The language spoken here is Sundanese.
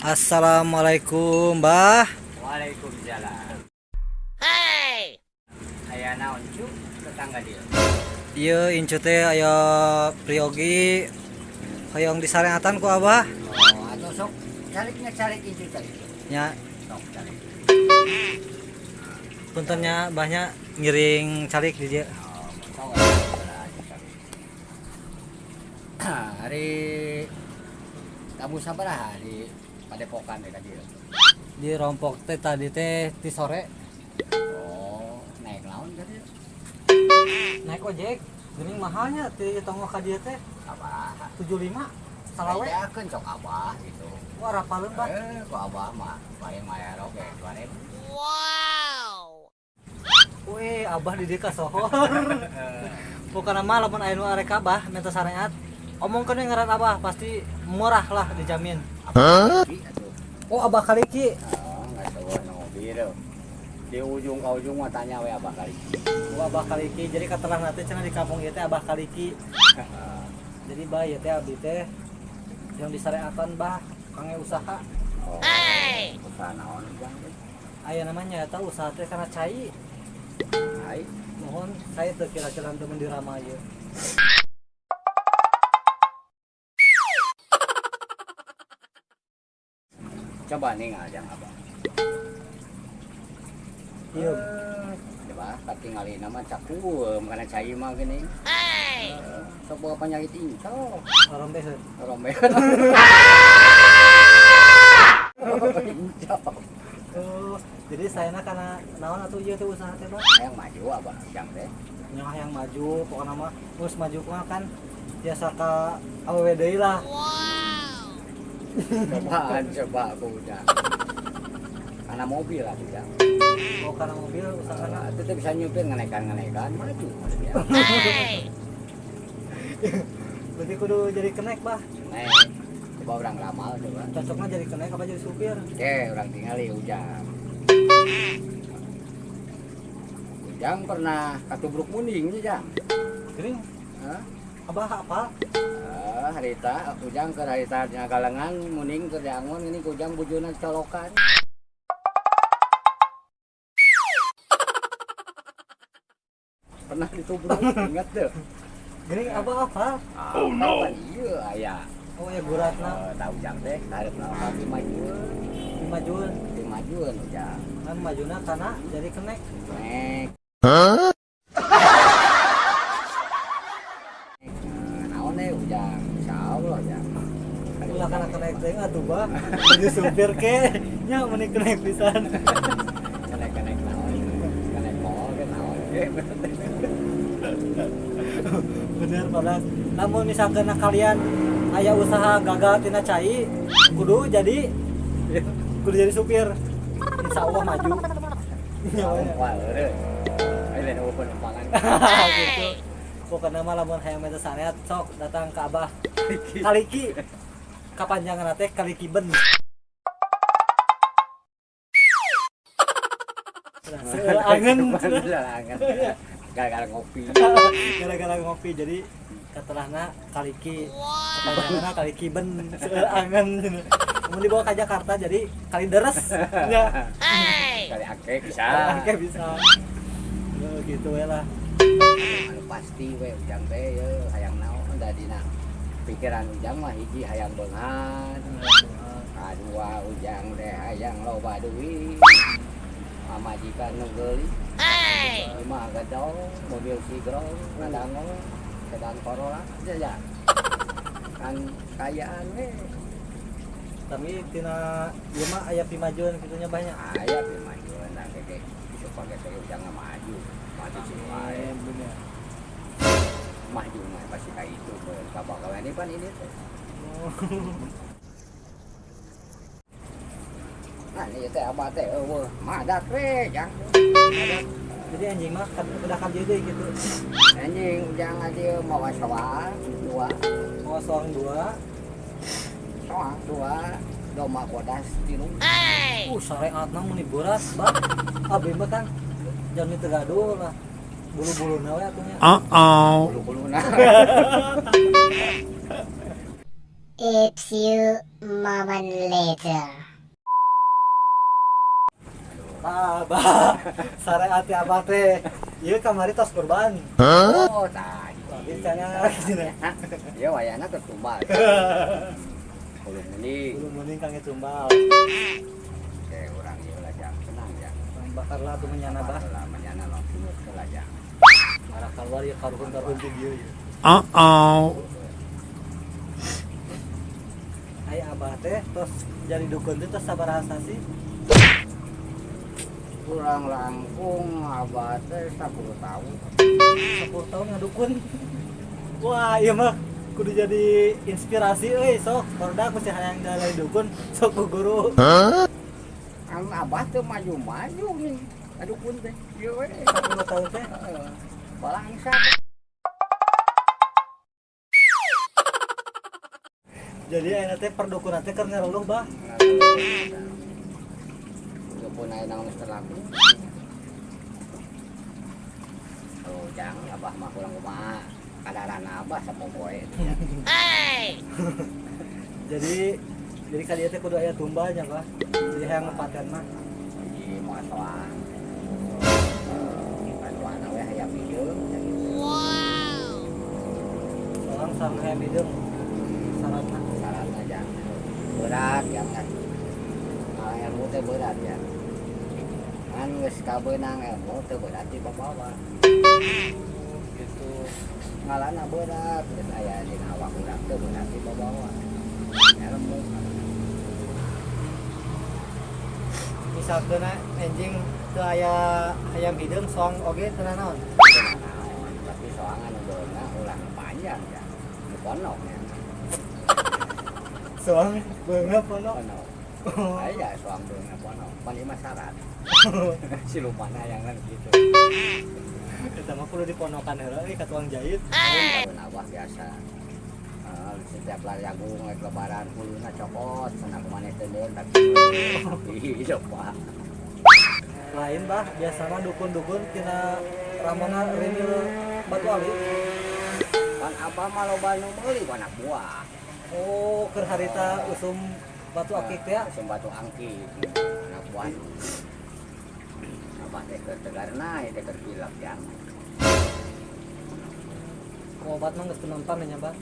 Assalamualaikum, Bah. Waalaikumsalam. Hey. Aya naon, cu, tetangga dia? Ieu incu teh aya priyogi hoyong disareatan ku Abah. Oh, atau sok cariknya, calik incu, calik. Nya. Sok calik. Punten nya, Bah, nya, ngiring calik di dieu. Oh, sok atuh, calik. Hari tamu sabaraha di padepokan teh ka dieu? Di rompok teh tadi teh ti sore. Oh, naik naon ka dieu? Naik ojek. Geuning mahalnya ti tonggoh ka dieu teh. Sabaraha? 75 salawe. Bejakeun sok Abah gitu. Wah, rapaleun, Bah. Eh, ku Abah mah paling mayar oge 2000. Weh, Abah di dieu kasohor. Pokokna mah lamun aya nu arek ka Abah minta sareat, omongkeun we ngaran Abah, pasti murah lah, dijamin. Abah atuh. Oh, Abah Kaliki. Oh, nggak tahu mobil. Di ujung ke ujung mah tanya we Abah Kaliki. Oh, Abah Kaliki. Jadi katelah nanti cenah di kampung ieu teh Abah Kaliki. Jadi, Bah, ieu teh abdi teh yang disareatan, Bah, kangge usaha. Oh, usaha naon, Bang? Aya namanya eta usaha teh kana cai. Hai. Mohon saya teu kira-kira teu mun dirama ieu. Coba nih ngajang Abah. Iya. Coba katingali nama cakuem kana cai mah gini. Eh, sok boga penyakit incok. Rombeheun. Rombeheun. Incok. Oh, jadi sayana kana naon atuh ieu teh usaha teh, Bah? Hayang maju Abah, jang teh. Nya, yang maju, pokokna mah geus maju mah kan biasa ka awewe deui lah. Cobaan, coba aku udah. Karena mobil aku jang. Oh, kana mobil usahana. Itu tuh bisa nyupir ngenekan-ngenekan maju maksudnya. Berarti kudu jadi kenek, Bah. Nek, coba orang ramal coba. Cocoknya jadi kenek apa jadi supir? Oke, orang tinggali Ujang. Ujang pernah katubruk munding nya, Jang. Geuning, Hah? Abah apa? Eh, harita Ujang ke harita galengan munding keur diangon ini ku Ujang bujuna colokan. Pernah ditubruk, ingat deh. Geuning, Abah apa? Oh no. Iya, aya. Oh ya, guratna. Eh, tahu Ujang teh hareup ka majueun, Dimajueun. Dimajueun Ujang. Kan majuna kana jadi kenek. Nek. Naon eh Ujang, insyaallah Ujang. Ulah kana kenek teh atuh, Bah. Jadi supir ke nya meni kenek pisan. Kenek-kenek naon? Kenek mall ke naon ke? Bener banget. Namun misalkan kalian aya usaha gagal tina cai, kudu jadi supir. Insya Allah maju. Nya we. Wah, eueuh. Ayo lain eueuh penumpangan. Gitu. Pokoknya mah lamun hayang minta sareat sok datang ke Abah Kaliki. Kapanjangan teh Kaliki Ben. Seueur angen. Angen. Gara-gara ngopi. Gara-gara ngopi jadi katelahna Kaliki, kepanjanganna Kaliki Ben, seueur angen. Mun dibawa ke Jakarta jadi Kali Deres ya. Kali angke bisa. Kali angke bisa. Oh, gitu we lah. Anu pasti we Ujang teh ye hayang naon da dina pikiran Ujang mah hiji hayang beunghar. Kadua Ujang teh hayang loba duit. Pamajikan nu geulis. Imah gedong, mobil sigrong, ngadango, sedan Corolla, ya. Kan kayaan we. Tapi tina ieu mah aya pimajuan kitu nya banyak. Aya pimajuan nah keke supaya teh Ujang mah maju. Maju sih wae. Bener. Maju mah pasti kayak itu kabakawan ini pan ini teh. Oh. Nah, ini teh abah teh eueuh madat we, Jang. Jadi anjing mah kan udah kan jadi gitu. Anjing Ujang aja mawa soang dua, Mau soang dua. Soang dua, domba bodas tilu. Sareatna meni boras, Bah. Abi mah kan jami teu gaduh lah. Bulu-buluna we atuh nya. Uh-oh. Bulu-buluna. A few moments later. Ah, bah, syariat ya abah teh. Ieu kamari tos kurban. Oh, tah. Tapi cenah cenah. Ya wayahna keur tumbal. Hulu mending. Belum mending kangge tumbal. Oke, urang ieu lah jang tenang ya. Bakarlah tuh menyana bah. Lah menyana langsung ke lah jang. Marah keluar ya karuhun-karuhun di dieu ya. Uh-oh. Ai abah teh tos jadi dukun teh tos sabaraha sasi? Kurang langkung abah teh 10 tahun. 10 tahun ngadukun. Wah, iya mah kudu jadi inspirasi euy sok. Barudak ku si hayang jadi dukun sok ku guru. Ang abah teh maju-maju nih. Ngadukun teh. Ieu we. 10 tahun teh. Heeh. Balangsa. Jadi ayeuna teh perdukunan teh keur ngereluh bah. Dukun ayeuna geus terlaku. Oh, jang abah mah kurang kumaha. Kadaran abah sapopoe. Jadi ka dieu teh kudu aya tumbalnya bah. Jadi hayang ngepaten mah. Jadi moal soang. Kaduana we hayam hideung. Soang sama hayam hideung. Syaratna. Syaratna jang. Berat ya kan. Nah, ilmu teh berat ya. Kan geus kabeunang ilmu teh berat di babawa. Gitu. Ngalana berat geus aya dina awak urang teh berat di babawa. Ilmu. Misalkeun enjing teu aya hayam hideung soang oge teu nanaon. Teu nanaon, tapi soangan beuna ulah panjang ya. Nu ponok ya. Soang beungeut ponok. Ponok. Aya soang beungeut ponok. Pan ieu mah syarat. Siluman hayangan gitu. Eta mah kudu diponokan heula euy ka tukang jahit. Tahun abah biasa. Setiap lari agung rek lebaran huluna cokot cenah kumaneh teu deun tapi iya Pak. Lain bah biasana dukun-dukun tina ramona rinil batu ali. Pan abah mah loba nu meuli ku anak buah. Oh, keur harita usum batu akik teh ya. Usum batu angkik anak buah. Abah teh keur tegarna teh keur pilek ya. Obat mah geus teu mempan nya bah.